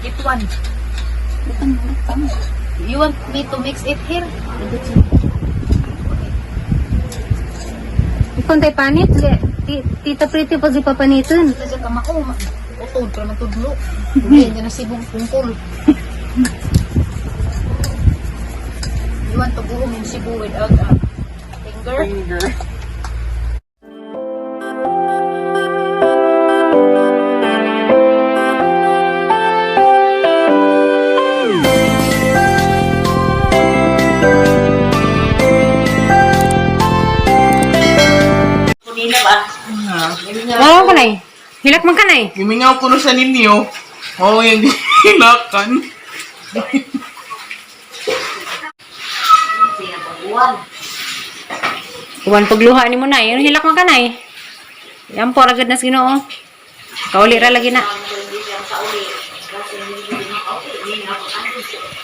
Get one. You want me to mix it here? Ikaw tay panit. Tita Pretty pag ipapanitin. Ito siya kama ko. Utod, pero matudlo. Hindi, hindi na sibong tungkol. You want to go home in Cebu without a finger? Finger. Oo ka nay. Hilak man ka nay. Gimingaw ko no sa ninyo. Oo, yung hinakan. Uwan pagluha ni mo nay. Ano hilak man ka nay. Yan po ragad na sa Ginoo. Kauli ra lagi na.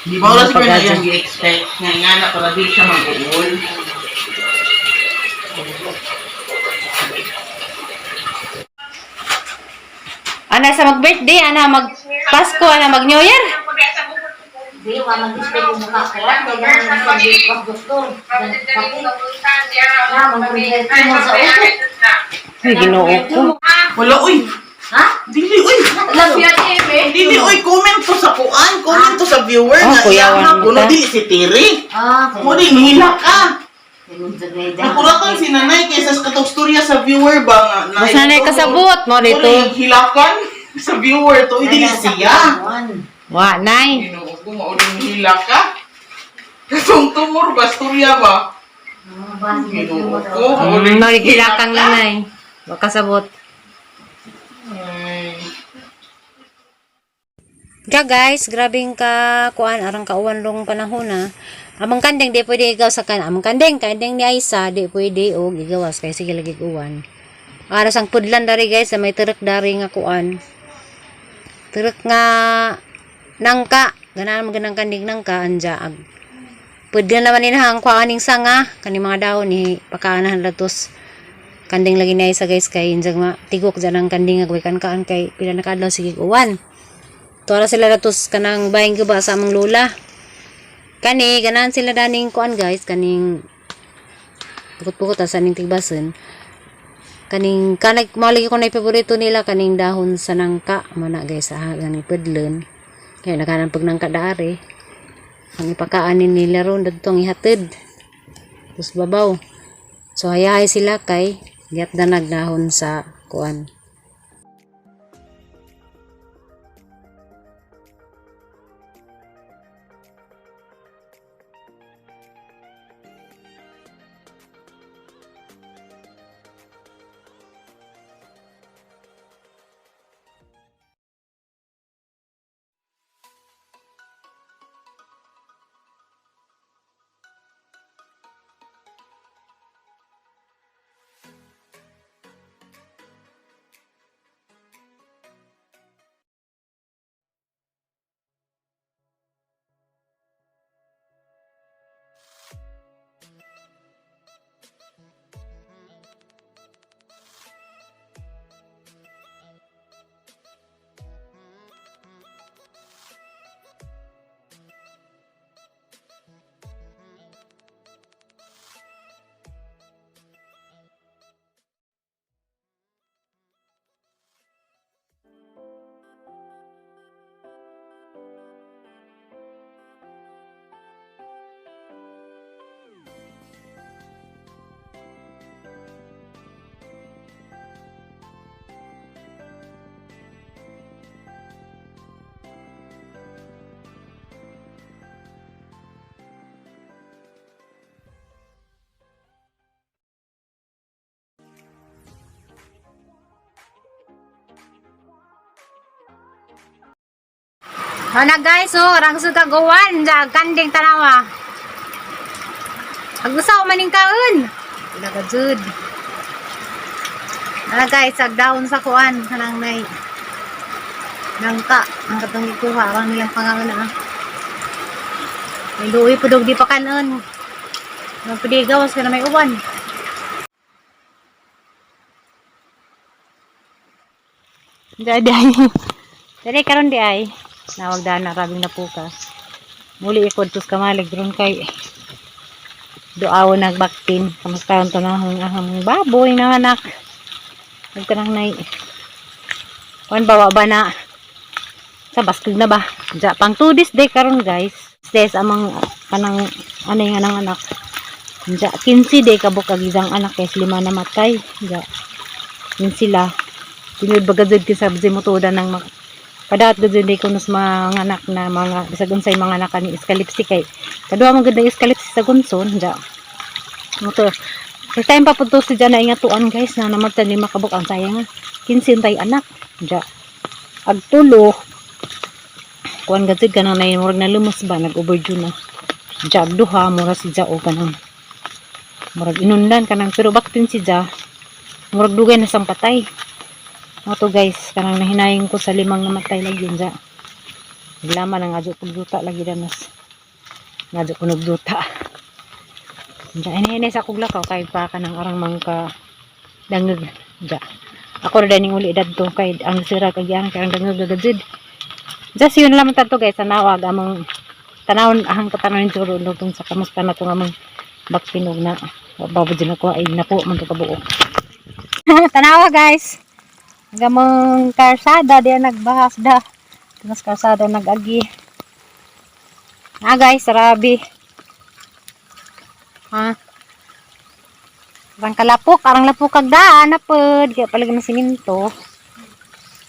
Di ba wala siguro na yung gi-expect nga nga na para di siya mag-uol. Ana sa mag-birthday, ana mag-Pasko, ana mag-New Year. Di, wala mag-expect kung mukha ko. Kaya naman sa doktor. Na, mag-expect mo sa utot. Ay, Ginoo ko. Wala, uy! Ha? Dili, uy! Dili, uy! Comment to sa kuan! Comment to sa viewer Oh, nga kuyawan iya mo kuno ta. dili si Tiri. Ah, Mo di hila ka. Nakuratan si nanay kaysa sa katong storya sa viewer ba nga na Mas nanay kasabot mo dito. Mo hilakan sa viewer to, uy, dili siya. Wa, nay. Ginoo ko mauling hila ka. Katong tumor ba storya ba? Ginoo ko, mauling Marigilakang lang nay. Wa kasabot. Ay. Ja guys, grabing ka kuan arang kauwan long panahon na. Among kanding di pwede igaw sa kan. Among kanding kanding ni Aisa di pwede og igawas kay sige lagi uwan. Aras ang pudlan dari guys, sa may tirik dari nga kuan. Tirik nga nangka, ganahan mo ganang kanding nangka anja ag. Pudlan naman nila ang kuaning sanga kani mga dahon ni pakaanahan ratos kanding lagi ni Aisa guys kay injag ma tigok dyan ang kanding nga kan kaan kay pila na kaadlaw sige uwan. Tuara sila datos kanang bayang guba sa among lola. Kani ganahan sila daning kuan guys kaning pukot-pukot sa ning tigbasen. Kaning kanag mao lagi ko na paborito nila kaning dahon sa nangka mana guys ah ganing pedlen. Kaya nakanan pag nangka daari. Ang ipakaanin nila ron dadto ang ihatid. Tapos babaw. So hayahay sila kay giyat na nagdahon sa kuan. Ana guys, oh, rangso ka gawan ja kanding tanawa. Agusaw maning kaon. Ilaga jud. Ana guys, ag daon sa kuan kanang nay nangka ang katong gikuha aron nilang pangaon ah. May luoy pudog di pa kanon. Magpudi gawas ka na may uwan. Dadi ay. Dali karon di ay. Nawag daan na rabing napuka. Muli ikod tus kamalig ron kay duaw nagbaktin. Kamusta ang tunahong ahang baboy na anak. Nagtanang nay. Kuan ba wa ba na sa baskog na ba? Ja, pang 2 days day karon, guys. Days amang kanang ano yung anang anak. Ja, 15 day kabuk ag isang anak kay lima na matay. Ja. Yun sila. Tinud ba gazud sa motoda ng padaot gazud day kunos mga anak na mga bisag unsay mga anak ni iskalipsi kay kaduha man gud ng iskalipsi sa gunson ja. Moto. First time pa pud to si Jana ingatuan, guys, na namatay lima kabuk ang sayang. 15 tay anak. Ja. Ag tulo kuan gazud kanang nay murag na lumos ba nag overdue na. Ja, ag duha mura si Ja o kanang murag inundan kanang pero baktin si Ja murag dugay na sang patay. Mo to, guys, kanang nahinayong ko sa limang namatay lagi yun ja. Naglama na nga kog duta lagi danas. Nga ko nagduta. Ja, hinay sa kog lakaw kay pa kanang arang mangka dangag ja. Ako ra ning uli dadto kay ang sira kay ang kay ang dangag gagadzid. Just yun lamang tato, guys, tanawag among tanawon ahang katanawin siguro nutong sa kamusta na itong among baktinog na babad din ako ay napo man to kabuok. Tanawa, guys. Gamong karsada di nagbahas da. Mas karsada nagagi. Ah, guys, sarabi. Ha? Arang kalapok, arang lapok kag daan na pod. Kaya palagi na siminto.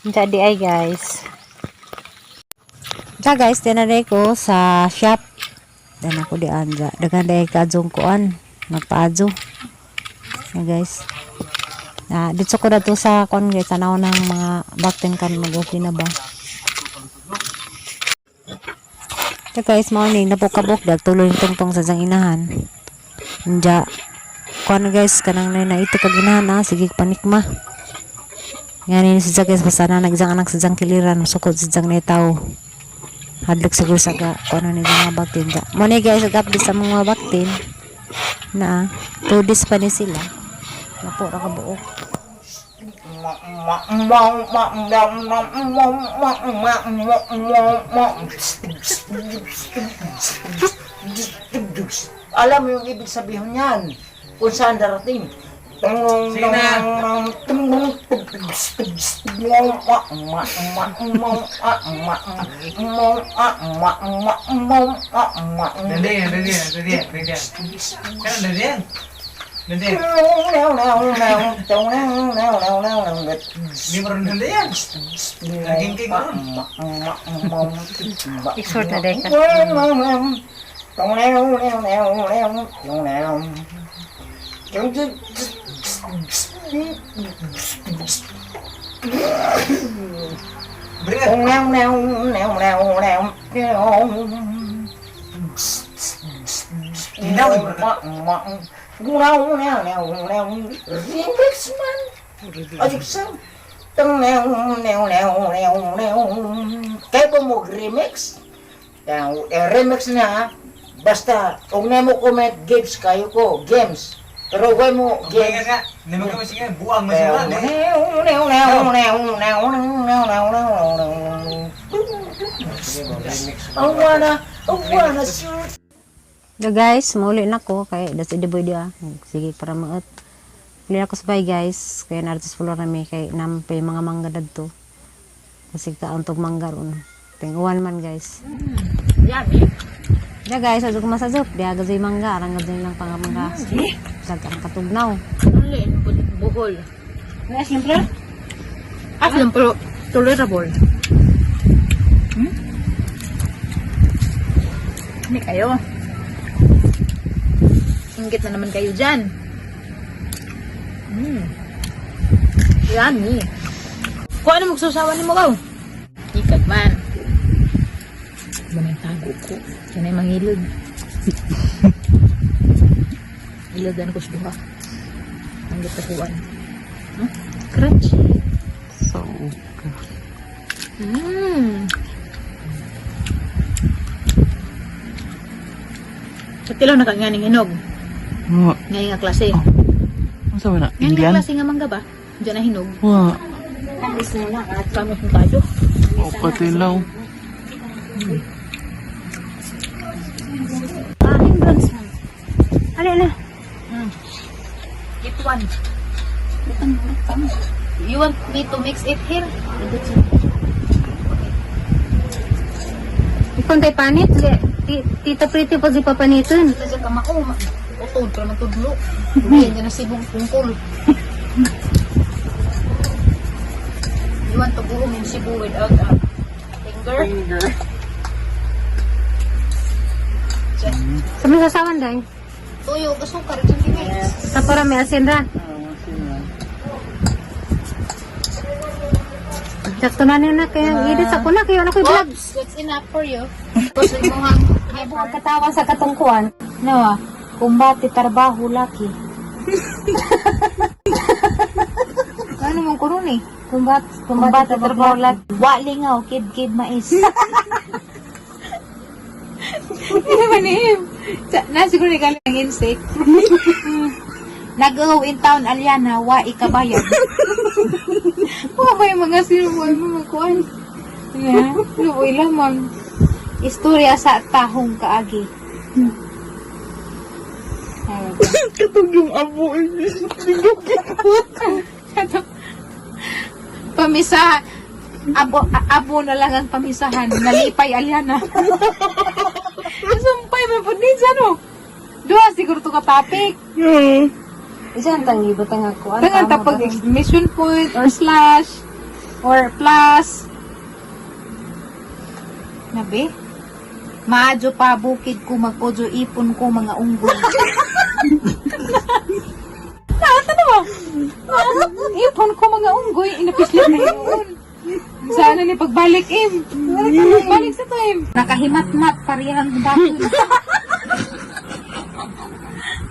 Jadi ay, guys. Ja, guys, dinanay ko sa shop. Dan ako di anja. Daghan dahil kaadjong kuan. Nagpaadjo. Na, guys. Na, dito ko na to sa kuan, guys. Tanaw ng mga bakten kan mag-okay na ba. So guys, morning. Napukabok. Dahil tuloy yung tungtong sa diyang inahan. Anja. Kuan, guys, kanang na ito kag inahan ah. Sige, panikma. Nga ni si guys, basta na nagsang anak sa diyang kiliran. Sukod sa diyang netaw. Hadlok siguro sa ga kung ano ni mga baktin da. Mo ni, guys, nag-update sa mga baktin na 2 days pa ni sila. Napo ra ka buok. Alam mo yung ibig sabihin niyan. Kung saan darating. Sige na. Dali yan, dali yan, dali yan, dali yan. Kaya dali yan. Dali yan. Hindi mo rin dali yan. Naging king ron. Exhort na dahil ka. Bringan. Remix man. Ayun. Kaya ko mo remix. Eh, remix na basta og na mo comment games kayo ko games. Pero way mo Bringan games. nga. Hindi mo kami sige. Buang mo siya. I wanna shoot. So guys, mauli na ko kay das idi boy dia. Sige para maot. Uli ako sa bay, guys, kay narito sa floor nami kay nampay mga mangga dadto. Kasi kaon tog mangga ron. Tinguan man, guys. Yummy. Ya guys, adto ko masajop. Diha gazoy mangga, arang gazoy lang pangamangga. Sag ang katugnaw. Only in Bohol. Siyempre. Ah, pero tolerable. Hindi kayo. Ingit na naman kayo dyan. Yummy. Kung ano magsusawa ni mo gaw? Ikat man. Ba na yung tago ko? Yan ay mangilod. Ilodan ko sa duha. Ang gitakuan. Huh? Crunchy. So, Katilaw na ka nga ning hinog. Nga. Ngayon nga klase. Ano sabi na? Ngayon nga Indian? klase nga mangga ba? Diyan na hinog. Wa. Kamot mo tayo. O, katilaw. Ah, hindrance man. Ano na? Get one. You want me to mix it here? Ikaw kay panit? Tita Pretty pag ipapanitin. Ito sa kamao. Utod ka naman tudlo. Hindi na sibong tungkol. You want to go home in Cebu without a finger? Finger. Sa mga sasawan day. Tuyo, kasukar. Yes. Sa para may asin ra. Sakto na niyo na kaya edit sa kuna kayo na ko'y vlog. Oops, that's enough for you. Gusto mo hang Ay buwag katawa sa katungkuan. No, ah. Kumbate trabaho laki. Ano mong kuron eh? Kumbate trabaho laki. Wa lingaw, kid-kid mais. Hindi naman eh. Na siguro ni kalang insect. Nag-go in town Aliana, wa ikabayan. Mga ba yung mga sinubuan mo magkuhan? Yeah, luoy lamang. Istorya sa tahong kaagi. Katong yung abo. Pamisa, abo, abo na lang ang pamisahan. Nalipay Aliana. Sumpay man po din siya, no? Duha siguro to ka topic. Isa ang tangi butang ako. Tangan tapag exclamation point or slash or plus. Nabi? Maadyo pa bukid ko magpudyo ipon ko mga unggoy. Nasa na ba? Ipon ko mga unggoy, inapislit na yun. Sana ni pagbalik im. Balik sa to im. Nakahimatmat parehang bakod.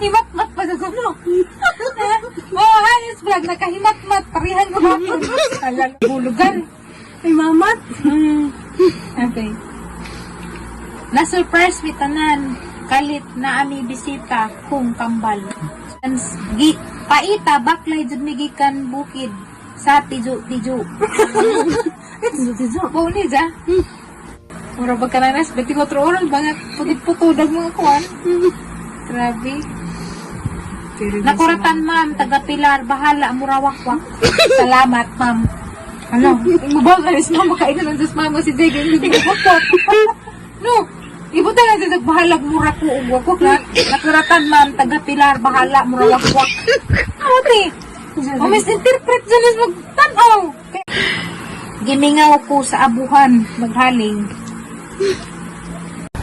Himatmat pa sa gulo. Oh, ayos vlog, nakahimatmat parehang bakod. Alala, bulugan. Ay mamat. Okay. Na-surprise mi tanan kalit na ami bisita kung kambal. Ans, gi, paita baklay jud mi gikan bukid sa tijo tijo. Tijo tijo. Bao ni ja. Mura ba kananas 24 oras ba nga putod-putod ang mga kuan. Grabe. Nakuratan ma'am, taga Pilar, bahala murawakwak. Salamat ma'am. Ano? Mabaw ka rin mama, kain na lang sa mama si Jake, hindi ko wakwak. No, ibuta lang sa bahala mura ko og wakwak na. Nakuratan ma'am, taga Pilar, bahala mura wakwak. Ate, o misinterpret dyan is magtanaw. Gimingaw ko sa abuhan, maghaling.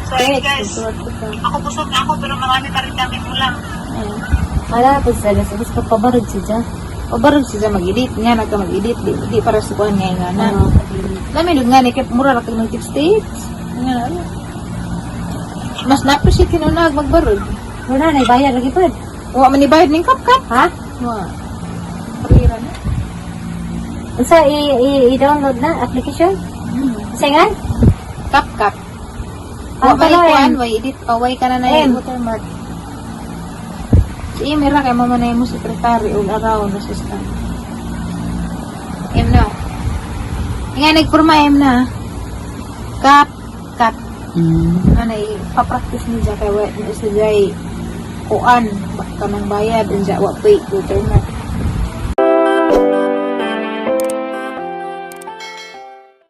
So, ayun guys. Ako busog na ako pero marami pa rin kami ulam. Wala po sa gas. Gusto pabarod siya. Pabarog siya mag-edit nga na ka mag-edit di, di para sa kuan nga nga na. Lami nga ni kay mura ra kag ng tips tips. Nga na. Ano. Mas na-appreciate kinunag magbarog. Wala na ibayad lagi pod. Wa man ibayad ning kap-kap. Ha? Wa. Parira na. Unsa i-download na application? Unsa nga? Kap-kap. Ah, Wa man pala, ikuan, em. way edit pa way ka na na Em. yung watermark. Si Emira kay mama na mo sekretary ug around assistant. Em na. Nga nagpurma em na. Kap kap. Ano ipa-practice niya kay wa sa jay kuan ba kanang bayad unsa wa pay watermark.